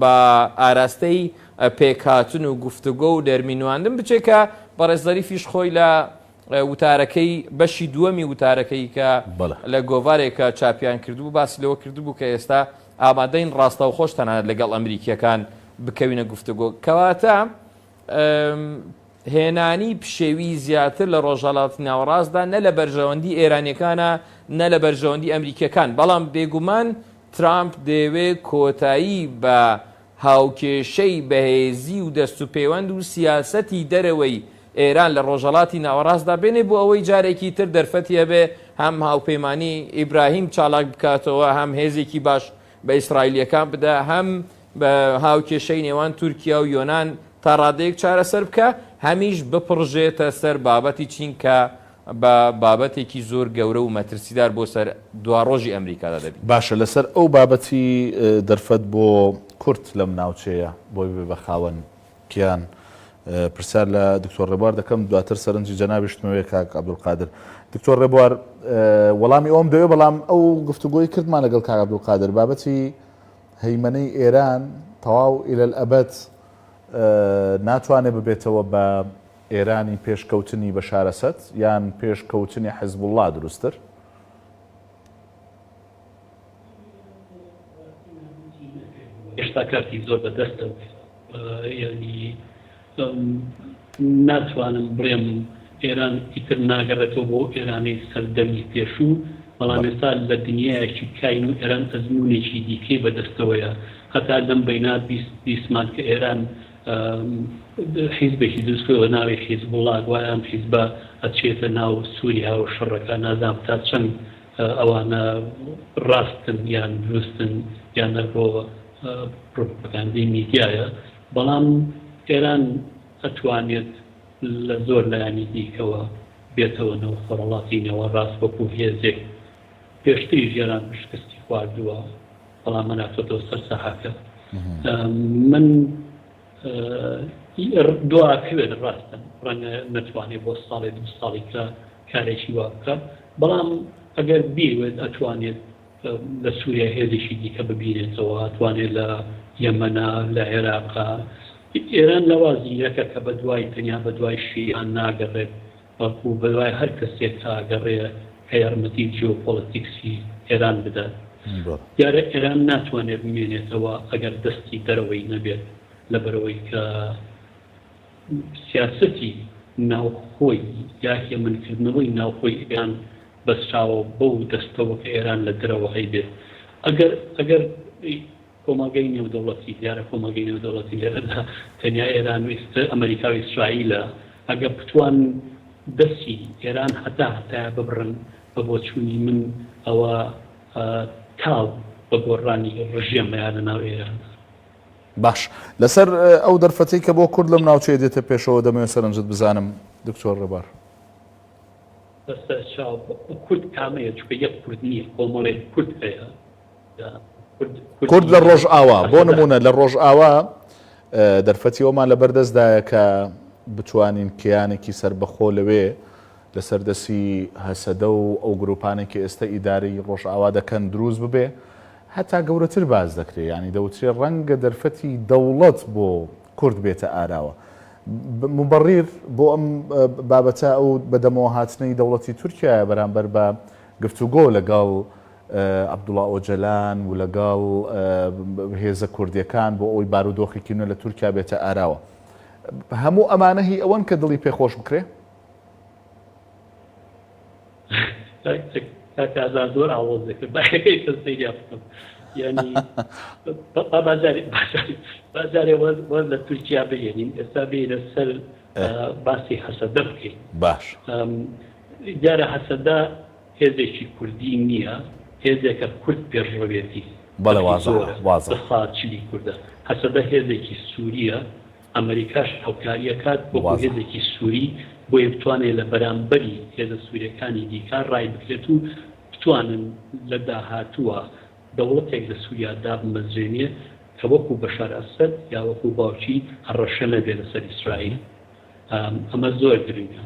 بە ئاراستەی پێکهاتن و گفتوگۆ و نەرمی نواندن بچێ کە بەڕێز زەریفیش خۆی لە وتارەکەی بەشی دووەمی وتارەکەی کە لە گۆڤارێکە چاپیان کردبوو باسی لەوە کردبوو کە ئێستا ئامادەین ڕاستەوخۆش تەنانەت لەگەڵ ئەمریکیەکان بکەوینە گفتوگۆ کەواتە هێنانی پشێوی زیاتر لە ڕۆژهەڵاتی ناوەڕاستدا نە لە بەرژەوەندی ئێرانیەکانە نە لە بەرژەوەندی ئەمریکیەکان، بەڵام بێگومان ترامپ دەیەوێ کۆتایی بە هاوکێشەی بەهێزی و دەستوپێوەند و سیاسەتی دەرەوەی ئێران لە ڕۆژهەڵاتی ناوەڕاستدا بێنێ بۆ ئەوەی جارێکی تر دەرفەتی هەبێ هەم هاوپەیمانی ئیبراهیم چالاک بکاتەوە هەم هێزێکی باش بە ئیسرائیلییەکان بدا هەم بە هاوکێشەی نێوان تورکیا و یۆنان تا ڕادەیەک چارەسەر بکا هەمیش بپڕژێتە سەر بابەتی چین کە بە بابەتێکی زۆر گەورە و مەترسیدار بۆ سەر دواڕۆژی ئەمریکادا دەبینێت. باشە لەسەر ئەو بابەتی دەرفەت بۆ کورد لەم ناوچەیە بۆی ببێ بە خاوەن کیان پرسیار لە دکتۆر ڕێبوار دەکەم دواتر سەرنجی جەنابیشتمەوێ کاک عەبدولقادر. دکتۆر ڕێبوار وەڵامی ئەوم دەوێ بەڵام ئەو گفتوگۆی کردمان لەگەڵ کاک عەبدولقادر بابەتی هەیمەنەی ئێران تەواو ئیلەلئەبەد ناتوانێ ببێتەوە بە ئێرانی پێش کەوتنی بەشار ئەسەد یان پێش کەوتنی حزبوڵڵا دروستتر؟ هێشتا کارتی زۆر بە دەستەوەیە یانی ناتوانم بڵێم ئێران ئیتر ناگەڕێتەوە بۆ ئێرانی سەردەمی پێشوو بەڵام ئێستا لە دنیایەکی کاین و ئێران ئەزمونێکی دیکەی بەدەستەوەیە هەتا لەم بەینا بیستمان کە ئێران حیزبێکی دروست کردوە ناوی حیزبوڵا گوایە ئەم حیزبە ئەچێتە ناو سوریا و شەڕەکە نازانم تا چەند ئەوانە ڕاستن یان دروستن یان هەر بۆ پرۆپاگاندەی میدیایە بەڵام ئێران ئەتوانێت لە زۆر لایەنی دیکەوە بێتەوە ناو خۆرهەڵاتی نێوەڕاست وەکو هێزێک پێشتریش ئێران شکستی خواردووە بەڵام هەناتۆتەوە سەر ساحەکە من دواکەوێت ڕاستە ڕەنگە نەتوانێت بۆ ساڵێ دو ساڵی کە کارێکی وا بکە بەڵام ئەگەر بیەوێت ئەتوانێت لە سووریا هێزێکی دیکە ببینێتەوە ئەتوانێت لە یەمەنا لە عێراقا ئێران لەوا زیرەکە کە بە دوای تەنیا بە دوای شیعان ناگەڕێت بەڵکو بەدوای هەر کەسێک ئاگەڕێ کە یارمەتی جیۆپۆڵەتیکسی ئێران بدات. دیارە ئێران ناتوانێت بمێنێتەوە ئەگەر دەستی دەرەوەی نەبێت، لەبەرئەوەی کە سیاسەتی ناوخۆی یا هێمنکردنەوەی ناوخۆی ئێران بەستراوە بەو دەستەوە کە ئێران لە دەرەوە هەیبێت. ئەگەر ئەگەر کۆمەڵگەی نێودەوڵەتی، دیارە کۆمەڵگەی نێودەوڵەتی لێرەدا تەنیا ئێران و ئەمەریکا و ئیسرائیلە، ئەگەر بتوانن دەستی ئێران هەتا هەتایە ببڕن، بە بۆچوونی من ئەوە تاو بە گۆڕانی ڕژێمەیە لە ناو ئێراندا. باش لەسەر ئەو دەرفەتەی کە بۆ کورد لەم ناوچەیە دێتە پێشەوە دەمەوێت سەرنجت بزانم دکتۆر ڕێبوار. بەسەرچاو کورد کامەیە؟ چونکە یەک کورد نییە، کۆمەڵێک کورد هەیە. کورد لە ڕۆژئاوا بۆ نمونە لە ڕۆژئاوا دەرفەتی ئەومان لەبەردەستدایە کە بتوانین کیانێکی سەربەخۆ لەوێ لەسەر دەستی هەسەدە و ئەو گروپانێک کە ئێستا ئیدارەی ڕۆژئاوا دەکەن دروست ببێ هەتا گەورەتر باز دەکرێ ینی دەوترێ ڕەنگە دەرفەتی دەوڵەت بۆ کورد بێتە ئاراوە مبڕیر بۆ ئەم بابەتە ئەو بەدەمەوە هاتنەی دەوڵەتی تورکایە بەرامبەر بە گفتوگۆ لەگەڵ عەبدوڵا ئۆجەلان و لەگەڵ هێزە کوردیەکان بۆ ئەوەی بارودۆخێکی نوێ لە تورکیا بێتە ئاراوە. هەموو ئەمانە هی ئەوەن کە دڵی پێ خۆش بکرێ؟ کاک ئازاد زۆر ئاڵۆز دەکرد بایەکەی کە سەیریا بکەم یعنی با بازاری بازارێ وەز لە تورکیا بهێنین ئێستا بێنە سەر باسی هەسەدە بکەین باش دیارە هەسەدە هێزێکی کوردی نییە، هێزێکە کورد پێشڕەوێتی، بەڵێ بەخی وازحە زۆرە، وازحە. سا چلی کوردە. هەسەدە هێزێکی سورییە، ئەمەریکاش هاوکاری ئەکات وەکو وازحە. هێزێکی سوری بۆیە بتوانێت لە بەرامبەری هێزە سورییەکانی دیکە ڕایبگرێت و بتوانن لە داهاتووە دەوڵەتێک لە سوریا دابمەزرێنێ کە وەکو بەشار ئەسەد یا وەکو باوکی هەڕەشە نەبێت لەسەر ئیسرائیل. ئەمە زۆر گرنگە.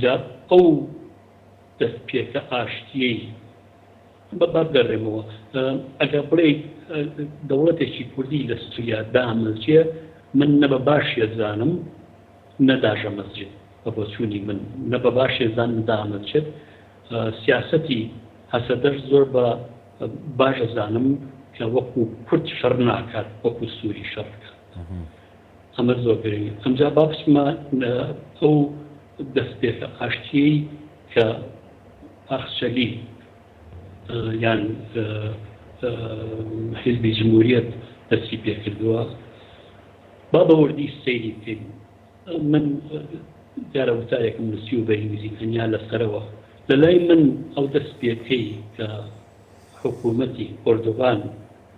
جا ئەو دەستپێکە ئاشتییەی با بگەڕێمەوە ئەگەر بڵێیت دەوڵەتێکی کوردی لە سوریا دامەزرێ من نە بە باشی ئەزانم نە داژەمەزرێ بە بۆچوونی من نە بە باشی ئەزانم دامەزرێت سیاسەتی هەسەدەش زۆر بە باش ئەزانم کە وەکو کورد شەڕ ناکات وەکو سووری شەڕ بکات ئەمە زۆر گرنگە. ئەمجا با بچمە ئەو دەستپێکە ئاشتییەی کە ئاخچەلی یان. حیزبی جمهوریەت دەستی پێکردووە. با بە وردی سەیری بکەین. من دیارە وتارێکم نووسی و بە ئینگلیزی تەنیا لەسەرەوە. لە لای من ئەو دەستپێکەی کە حکوومەتی ئۆردوغان،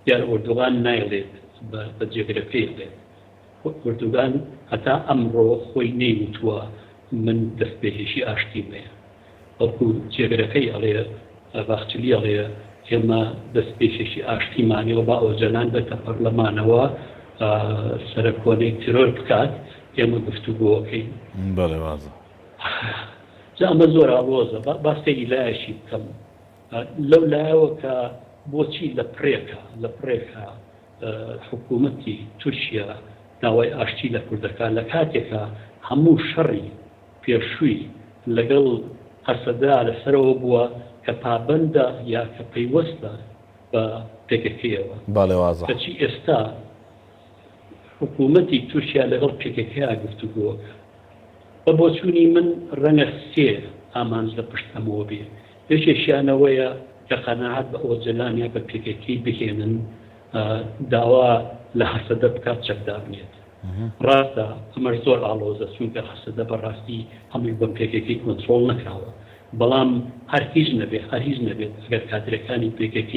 دیارە ئۆردوغان نایڵێت بە جێگرەکەی ئەڵێت، ئۆردوگان هەتا ئەمڕۆ خۆی نەیوتووە من دەستپێکێکی ئاشتیم هەیە، بەڵکو جێگرەکەی ئەڵێ، باخچلی ئەڵێ ئێمە دەستپێکێکی ئاشتیمان هەیە و با ئۆجەلان بێتە پەرلەمانەوە سەرەکۆنەی ترۆر بکات، ئێمە گفتوگۆکەین. بەڵێ وازە. جا ئەمە زۆر ئاڵۆزە، با سەیری لایەکی بکەم، لەو لایەوە کە بۆچی لە پڕێکا لە پڕێکا حکوومەتی تورکیا داوای ئاشتی لە کورد دەکات لە کاتێکا هەموو شەڕی پێشووی لەگەڵ هەسەدە لەسەرەوە بووە کە پابەندە یا کە پەیوەستە بە پێکەکەیەوە. بەڵێ وازحە. کەچی ئێستا حکوومەتی تورکیا لەگەڵ پێکەکەیا گفتوگۆ ئەکات. بە بۆچوونی من ڕەنگە سێ ئامانج لە پشت ئەمەوە بێ. یەکێکیان ئەوەیە کە قەناعەت بە ئۆجەلان یا بە pkk بهێنن داوا لە هەسەدە بکات چەک دابنێت. ڕاستە ئەمەش زۆر ئاڵۆزە چونکە هەسەدە بەڕاستی هەمووی بە pkk کۆنترۆڵ نەکراوە. بەڵام هەر هیچ نەبێت هەر هیچ نەبێت ئەگەر کادرەکانی pkk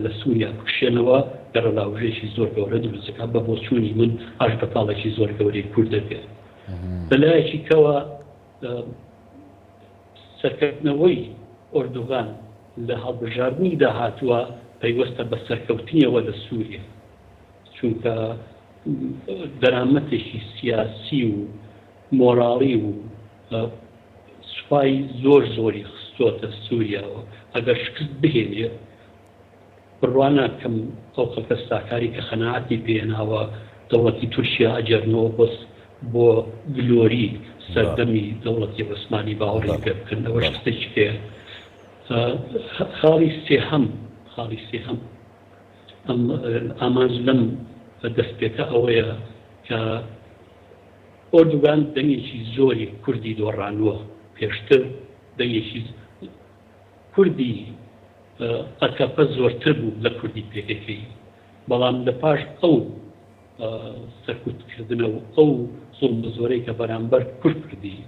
لە سووریا بکشێنەوە گەڕەلاوژێکی زۆر گەورە دروست دەکات. بە بۆچوونی من ئاشبەتاڵێکی زۆر گەورەی کورد دەبێت. لە لایەکی کەوە سەرکەوتنەوەی ئۆردوغان لە هەڵبژاردنی داهاتووە پەیوەستە بە سەرکەوتنیەوە لە سووریا، چونکە دەرامەتێکی سیاسی و مۆراڵی و سوپای زۆر زۆری خستۆتە سووریاوە، ئەگەر شکست بهێنێت بڕوا ناکەم ئەو خەڵکە ستاکاری کە قەناعەتی پێهێناوە دەوڵەتی تورکیا ئەگێڕنەوە بۆ بۆ گلۆری سەردەمی دەوڵەتی عوسمانی باوەڕی پێ بکەن ئەوەش قسەیەکی پێیە. خاڵی سێهەم خاڵی سێهەم ئەم ئامانج لەم دەستپێکە ئەوەیە کە ئۆردوگان دەنگێکی زۆری کوردی دۆڕانووە پێشتر دەنگێکی کوردی ئەکەپە زۆرتر بوو لە کوردی pkk بەڵام لە پاش ئەو سەرکوتکردنە و ئەو زوڵمە زۆرەی کە بەرامبەر کورد کردی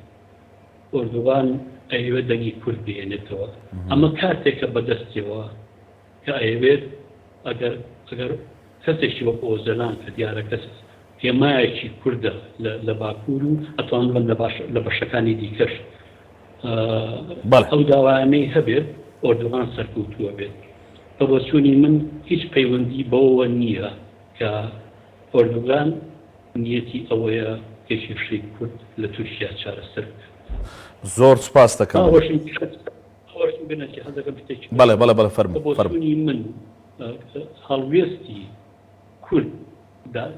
ئۆردوغان ئەیەوێت دەنگی کورد بهێنێتەوە ئەمە کارتێکە بەدەستیەوە کە ئەیەوێت ئەگەر ئەگەر کەسێکی وەک ئۆجەلان کە دیارە کەس هێمایەکی کوردە لە باکوور و ئەتوانم بڵێم لە بەشەکانی دیکەش ئەو داوایانەی هەبێت ئۆردوغان سەرکەوتووە بێت. بە بۆچوونی من هیچ پەیوەندی بەوەوە نییە کە ئۆردوگان نیەتی ئەوەیە کە کێشەی کورد لە تورکیا چارەسەر بکات. زۆر سوپاست دەکەم. ئەوەشم بنەچێ حەز دەکەم شتێکی بەڵێ بەڵێ بەڵێ فەرموو. بە بۆچوونی من هەڵوێستی کورد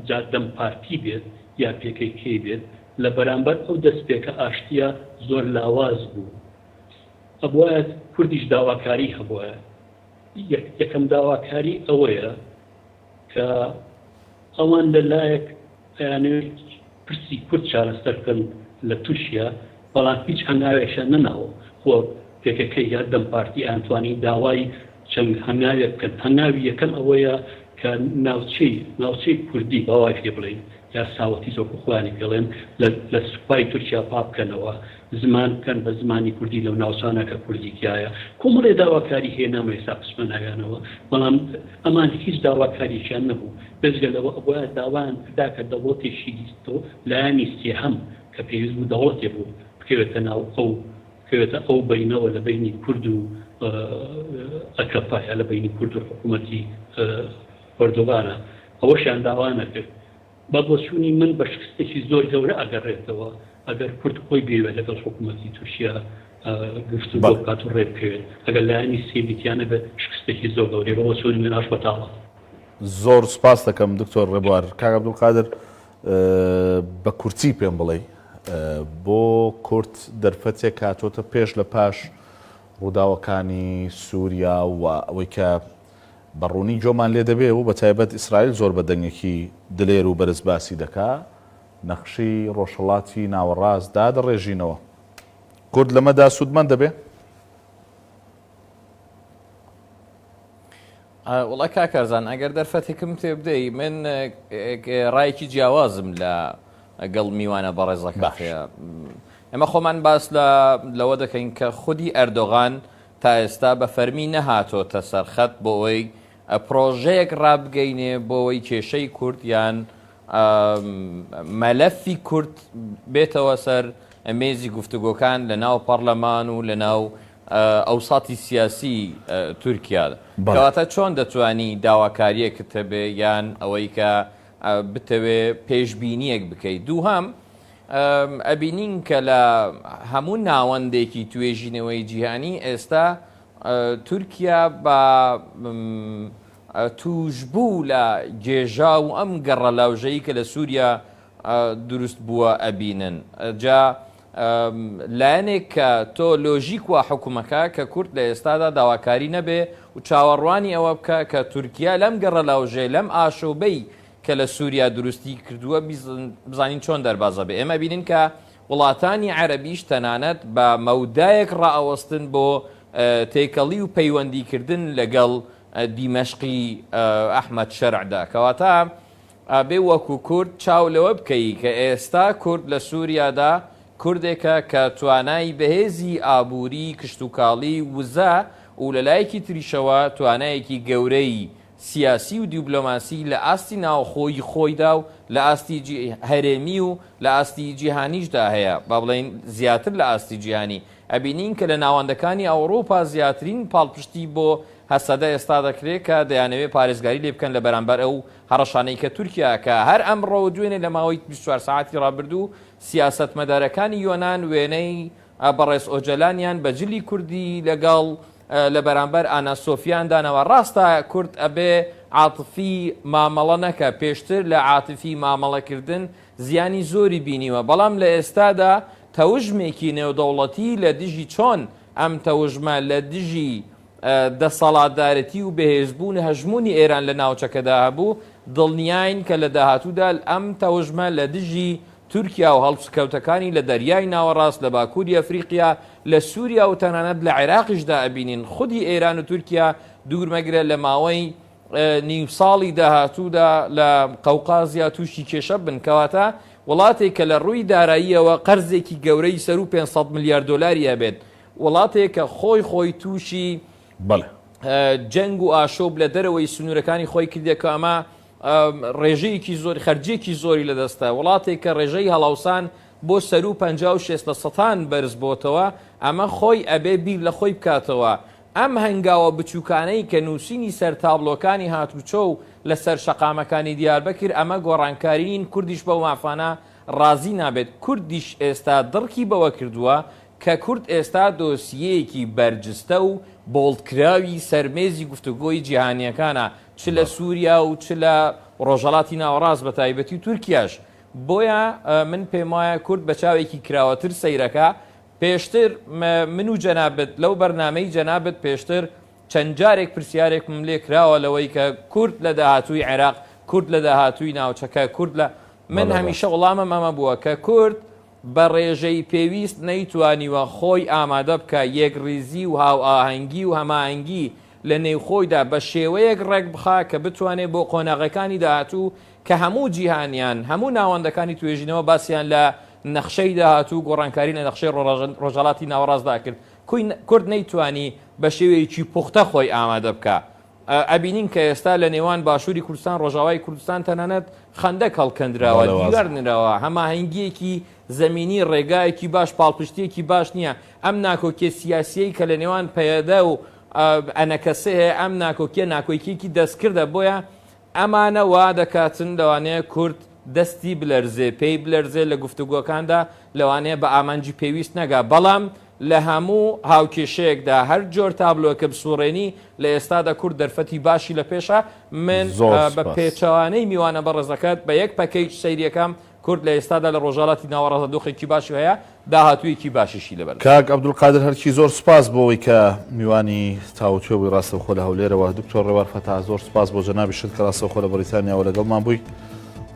جا دەم پارتی بێت یا pkk بێت لە بەرامبەر ئەو دەستپێکە ئاشتیە زۆر لاواز بوو. ئەبوایە کوردیش داواکاری هەبوایە. یەکەم داواکاری ئەوەیە کە ئەوان لە لایەک ئەیانەوێت پرسی کورد چارەسەر بکەن لە تورکیا، بەڵام هیچ هەنگاوێکیان نەناوە. خۆ pkk یا دەم پارتی ئەیانتوانی داوای چەند هەنگاوێک بکەن. هەنگاوی یەکەم ئەوەیە کە ناوچەی ناوچەی کوردی با وای پێ بڵێین یا ساوەتیز وەکو خۆیانی پێڵێن لە سوپای تورکیا پاک بکەنەوە، زمان بکەن بە زمانی کوردی لەو ناوچانە کە کوردی تیایە. کۆمەڵێ داواکاری هەیە نامەوێ ئێستا بچمە ناویانەوە، بەڵام ئەمان هیچ داواکاریەکیان نەبوو. بێجگە لەوە ئەبوایە داوایان کردا کە دەوڵەتێکی لایەنی سێهەم کە پێویست بوو دەوڵەتێ بوو بکەوێتە ناو ئەو بکەوێتە ئەو بەینەوە لە بەینی کورد و ئەکەپە یا لە بەینی کورد و حکوومەتی ئۆردوغانە ئەوەشیان داوا نەکرد. بە بۆچوونی من بە شکستێکی زۆر گەورە ئەگەڕێتەوە ئەگەر کورد خۆی بیەوێت لەگەڵ حکوومەتی تورکیا گفتوگۆ بکات و ڕێ بکەوێت ئەگەر لایەنی سێیەمی تیا نەبێت شکستێکی زۆر گەورەیە بە بۆچوونی من ئاش بەتاڵە. زۆر سوپاست دەکەم دکتۆر ڕێبوار. کاک عەبدولقادر بە کورتی پێم بڵێی بۆ کورد دەرفەتێک هاتۆتە پێش لە پاش ڕووداوەکانی سووریا و ئەوەی کە بە ڕوونی گۆمان لێ دەبێ و بە تایبەت ئیسرائیل زۆر بە دەنگێکی دلێر و بەرز باسی دەکا نەخشەی ڕۆژهەڵاتی ناوەڕاست دادەڕێژینەوە. کورد لەمەدا سوودمەند دەبێ؟ وەڵا کاک کارزان ئەگەر دەرفەتێکم پێ بدەی من ڕایەکی جیاوازم لە گەڵ میوانە بەڕێزەکە هەیە. ئێمە خۆمان باس لە لەوە دەکەین کە خودی ئەردۆغان تا ئێستا بە فەرمی نەهاتۆتە سەرخەت بۆ ئەوەی پرۆژەیەک ڕابگەینێ بۆ ئەوەی کێشەی کورد یان مەلەفی کورد بێتەوە سەر مێزی گفتوگۆکان لە ناو پەڕلەمان و لە ناو ئەوساتی سیاسی تورکیا. کەواتە چۆن دەتوانی داواکاریەکت هەبێ یان ئەوەی کە بتەوێ پێشبینیەک بکەی. دووهەم ئەبینین کە لە هەموو ناوەندێکی توێژینەوەی جیهانی ئێستا تورکیا بە تووشبوو لە گێژاو و ئەم گەڕەلاوژەی کە لە سووریا دروست بووە ئەبینن. جا لایەنێک کە تۆ لۆژیک وا حوکمەکە کە کورد لە ئێستادا داواکاری نەبێ و چاوەڕوانی ئەوە بکا کە تورکیا لەم گەڕەلاوژەی لەم ئاشۆبەی کە لە سووریا دروستی کردووە بزانین چۆن دەربازە بێ. ئێمە بینین کە وڵاتانی عەرەبیش تەنانەت بە مەودایەک ڕائەوەستن بۆ تێکەڵی و پەیوەندیکردن لەگەڵ دیمەشقی ئەحمەد شەرعدا. کەواتە ئەبێ وەکو کورد چاو لەوە بکەی کە ئێستا کورد لە سوریادا کوردێکە کە توانای بەهێزی ئابووری، کشتوکاڵی، وزە و لە لایەکی تریشەوە توانایەکی گەورەی سیاسی و دیبلۆماسی لە ئاستی ناوخۆی خۆیدا و لە ئاستی هەرێمی و لە ئاستی جیهانیشدا هەیە، با بڵێین زیاتر لە ئاستی جیهانی. ئەبینین کە لە ناوەندەکانی ئەوڕوپا زیاترین پاڵپشتی بۆ هەسەدە ئێستا دەکرێت کە دەیانەوێت پارێزگاری لێ بکەن لە بەرامبەر ئەو هەڕەشانەی کە تورکیا کە هەر ئەمڕۆ و دوێنێ لە ماوەی 24 سەعاتی ڕابردوو سیاسەتمەدارەکانی یۆنان وێنەی بەڕێز ئۆجەلانیان بە جلی کوردی لەگەڵ لە بەرامبەر ئانا سۆفیان داناوە. ڕاستە کورد ئەبێ عاتفی مامەڵە نەکا، پێشتر لە عاتفی مامەڵەکردن زیانی زۆری بینیوە، بەڵام لە ئێستادا تەوژمێکی نێودەوڵەتی لە دژی چۆن ئەم تەوژمە لە دژی دەسەڵاتدارێتی و بەهێزبوون هەژموونی ئێران لە ناوچەکەدا هەبوو، دڵنیاین کە لە داهاتوودا ئەم تەوژمە لە دژی تورکیا و هەڵسوکەوتەکانی لە دەریای ناوەڕاست، لە باکووری ئەفریقیا، لە سووریا و تەنانەت لە عێراقیشدا ئەبینین. خودی ئێران و تورکیا دوور مەگرە لە ماوەی نیو ساڵی داهاتوودا لە قەوقازیا تووشی کێشە بن. کەواتە وڵاتێک کە لە ڕووی داراییەوە قەرزێکی گەورەی سەروو 500 ملیار دۆلاری هەبێت، وڵاتێک کە خۆی خۆی تووشی جەنگ و ئاشۆب لە دەرەوەی سنوورەکانی خۆی کردێ کە ئەمە ڕێژەیەکی زۆر خەرجیەکی زۆری لەدەستە وڵاتێک کە ڕێژەی هەڵاوسان بۆ سەروو 56 لە سەتان بەرز بۆتەوە ئەمە خۆی ئەبێ بیر لە خۆی بکاتەوە ئەم هەنگاوە بچووکانەی کە نووسینی سەر تابلۆکانی هاتوچۆ و لەسەر شەقامەکانی دیاربەکر ئەمە گۆڕانکاری نین کوردیش بەو مافانە ڕازی نابێت کوردیش ئێستا دڕکی بەوە کردووە کە کورد ئێستا دۆسیەیەکی بەرجستە و بۆڵدکراوی سەر مێزی گفتوگۆی جیهانیەکانە چ لە سوریا و چ لە ڕۆژهەڵاتی ناوەڕاست بە تایبەتی و تورکیاش بۆیە من پێموایە کورد بە چاوێکی کراوەتر سەیرەکا پێشتر من و جەنابت لەو بەرنامەی جەنابت پێشتر چەند جارێک پرسیارێکم لێ کراوە لەوەی کە کورد لە داهاتووی عێراق کورد لە داهاتووی ناوچەکە کورد لە من هەمیشە وەڵامم ئەمە بووە کە کورد بە ڕێژەی پێویست نەیتوانیوە خۆی ئامادە بکا یەکڕیزی و هاوئاهەنگی و هەماهەنگی لە نێوخۆیدا بە شێوەیەک ڕێک بخا کە بتوانێ بۆ قۆناغەکانی داهاتوو کە هەموو جیهان یان هەموو ناوەندەکانی توێژینەوە باسیان لە نەخشەی داهاتوو و گۆڕانکاری لە نەخشەی ڕۆژهەڵاتی ناوەڕاستدا کرد کورد نەیتوانی بە شێوەیەکی پوختە خۆی ئامادە بکا. ئەبینین کە ئێستا لە نێوان باشووری کوردستان ڕۆژاوای کوردستان تەنانەت خەندەک هەڵکەندراوە دیوار نراوە هەماهەنگیەکی زەمینی ڕێگایەکی باش پاڵپشتیەکی باش نییە ئەم ناکۆکیە سیاسیەی کە لە نێوان پەیەدە و ئەنەکەسە هەیە ئەم ناکۆکیە ناکۆکیەکی دەستکردە بۆیە ئەمانە وا دەکاتن لەوانەیە کورد دەستی بلەرزێ، پێی بلەرزێ لە گفتوگۆکاندا، لەوانەیە بە ئامانجی پێویست نەگا، بەڵام لە هەموو هاوکێشەیەکدا هەر جۆر تابلۆکە بسوڕێنی، لە ئێستادا کورد دەرفەتی باشی لە پێشە، من زۆر بە سوپاس. پێچەوانەی میوانە بەڕێزەکەت بە یەک پەکەیج سەیریەکەم، کورد لە ئێستادا لە ڕۆژهەڵاتی ناوەڕاستدا دۆخێکی باشی هەیە، داهاتوویەکی باشیشی لەبەردەستە. کاک عەبدولقادر هەرکی زۆر سوپاس بۆ ئەوەی کە میوانی تاوتوێ بووی ڕاستەوخۆ لە هەولێرەوە. دکتۆر ڕێوار فەتاح زۆر سوپاس بۆ جەنابیشت کە ڕاستەوخۆ لە بەریتانیاوە لەگەڵمان بووی.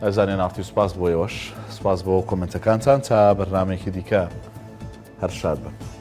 ئازیزانی ناڕتی سوپاس بۆ ئێوەش. سوپاس بۆ کۆمێنتەکانتان. تا بەرنامەیەکی دیکە هەر شاد بن.